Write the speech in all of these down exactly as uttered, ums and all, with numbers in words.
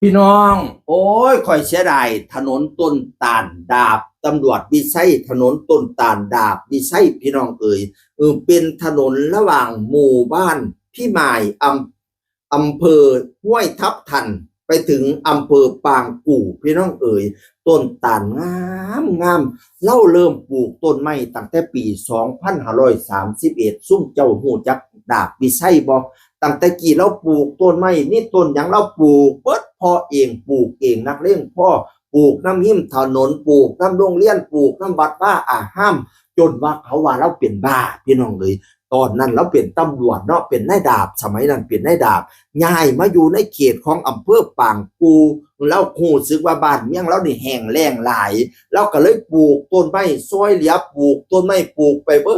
พี่น้อง โอ้ย ข่อยเสียดายถนนต้นตาลดาบ ตำรวจวิไชย ถนนต้นตาลดาบวิไชย พี่น้องเอ๋ย เออ เป็นถนนระหว่างหมู่บ้านพิมาย อำ อำเภอห้วยทับทัน ไปถึงอำเภอปางกู่ พี่น้องเอ๋ย ต้นตาลงามงาม ลาวเริ่มปลูกต้นไม้ตั้งแต่ปีสองพันห้าร้อยสามสิบเอ็ด ซุมเจ้าฮู้จักดาบวิไชยบ่ ตั้งแต่กี้ลาวปลูกต้นไม้ มีต้นหยังลาวปลูกเบิด เพาะเอง ปลูกเอง นักเลงพอ ปลูกนำริมถนน ปลูกนำโรงเรียน ปลูกนำวัดวาอาราม จนว่าเขาว่าลาวเป็นบ้า พี่น้องเอ๋ย ตอนนั้นลาวเป็นตำรวจเนาะ เป็นนายดาบ สมัยนั้นเป็นนายดาบ ย้ายมาอยู่ในเขตของอำเภอปางกู่ ลาวรู้สึกว่าบ้านเมืองลาวนี่แห้งแล้งหลาย ลาวก็เลยปลูกต้นไม้ซอยเหลือ ปลูกต้นไม้ ปลูกไปเบิ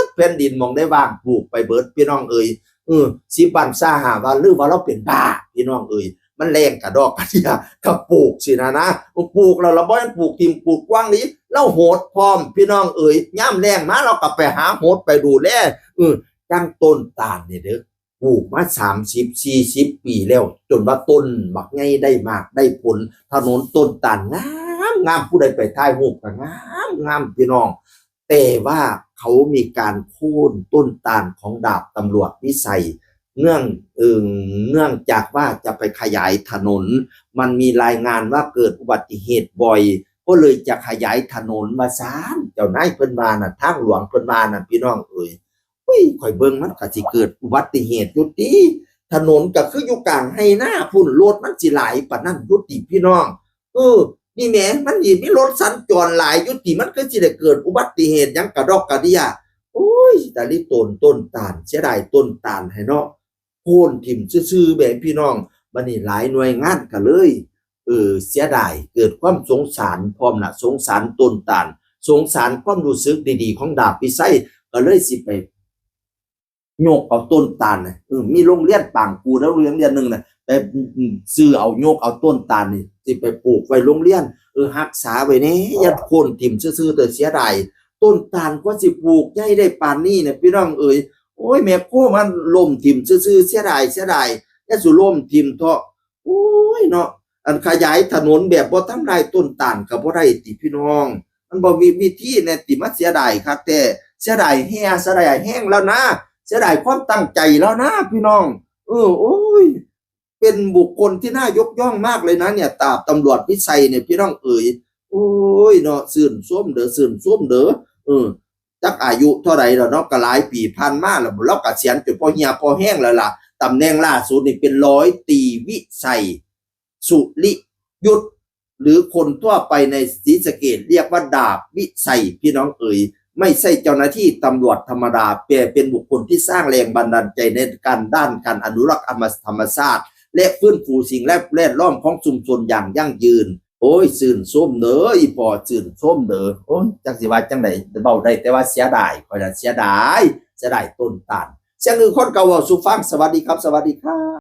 ดแผ่นดินหม่องใดว่าง ปลูกไปเบิด พี่น้องเอ๋ย เออ สิบวันซาห้าวัน หรือว่าลาวเป็นบ้า พี่น้องเอ๋ย มันแล้งกะดอกกะเดี้ย ก็ปลูกสินะนะ ปลูกแล้วลาวบ่แม่นปลูกถิ่มปลูกกว้างนี้ ลาวโหดพร้อม พี่น้องเอ๋ย ยามแล้งมาลาวก็ไปหาโหดไปดูแล เออ จั่งต้นตาลนี่เด้อ ปลูกมาสามสิบ สี่สิบปีแล้ว จนว่าต้นบักใหญ่ได้หมากได้ผล ถนนต้นตาลงามงาม ผู้ใดไปถ่ายรูปก็งามงาม พี่น้อง แต่ว่าเขามีการโค่นต้นตาลของดาบตำรวจวิไชย เนื่อง เอ่อ เนื่องจากว่าจะไปขยายถนน มันมีรายงานว่าเกิดอุบัติเหตุบ่อย ก็เลยจะขยายถนนว่าซั่น เจ้านายเพิ่นว่าน่ะ ทางหลวงเพิ่นว่าน่ะ พี่น้องเอ๋ย เฮ้ย ข่อยเบิ่งมันก็สิเกิดอุบัติเหตุอยู่ติ ถนนก็คืออยู่กลางไฮ่นาพุ้น รถมันสิหลายปานนั้นอยู่ติ พี่น้อง เออ นี่แหม มันสิมีรถสัญจรหลายอยู่ติ มันคือสิได้เกิดอุบัติเหตุหยังกะดอกกะเดี้ย โอ้ย ตาย ต้น ต้นตาล เสียดายต้นตาลให้เนาะ โค่นถิ่มซื่อๆ แหมพี่น้อง บัดนี้หลายหน่วยงานก็เลย เออ เสียดาย เกิดความสงสารพร้อมน่ะ สงสารต้นตาล สงสารความรู้สึกดีๆ ของดาบวิไชย ก็เลยสิไปยกเอาต้นตาลน่ะ เออ มีโรงเรียนปางกู่แล้วโรงเรียนหนึ่งน่ะ ไป อืม ซื้อเอา ยกเอาต้นตาลนี่ สิไปปลูกไว้โรงเรียน เออ รักษาไว้แหน่ อย่าโค่นถิ่มซื่อๆ เด้อ เสียดาย ต้นตาลกว่าสิปลูกใหญ่ได้ปานนี้เนี่ย พี่น้องเอ๋ย โอ้ย แม่โคมันล้มถิ่มซื่อๆ เสียดาย เสียดาย อย่าสู่ล้มถิ่มเถาะ โอ้ยเนาะ อันขยายถนนแบบบ่ทำลายต้นตาลก็บ่ได้ติพี่น้อง มันบ่มีวิธีแหน่ติ มาเสียดายคักแท้ เสียดายแฮง เสียดายแฮงแล้วนะ เสียดายความตั้งใจแล้วนะพี่น้อง เออ โอ้ย เป็นบุคคลที่น่ายกย่องมากเลยนะเนี่ย ดาบตำรวจวิไชยเนี่ย พี่น้องเอ๋ย โอ้ยเนาะ ชื่นชมเด้อ ชื่นชมเด้อ เออ จักอายุเท่าใดแล้วเนาะ ก็หลายปีผ่านมาแล้ว ลาวเกษียณจนพอเหี่ยพอแฮงแล้วล่ะ ตำแหน่งล่าสุดนี่เป็นร้อยตรีวิไชย สุริยุทธ หรือคนทั่วไปในศรีสะเกษเรียกว่าดาบวิไชย พี่น้องเอ๋ย ไม่ใช่เจ้าหน้าที่ตำรวจธรรมดา แต่เป็นบุคคลที่สร้างแรงบันดาลใจในการด้านการอนุรักษ์ธรรมชาติ และฟื้นฟูสิ่งแวดล้อมของชุมชนอย่างยั่งยืน โอ้ย ชื่นชมเด้อ อีพ่อ ชื่นชมเด้อ โอ้ย จักสิว่าจั่งใด เว้าได้แต่ว่าเสียดาย ข้อยน่ะเสียดาย เสียดายต้นตาล เสียงหนึ่งคนเก่าเว้าสู่ฟัง สวัสดีครับ สวัสดีครับ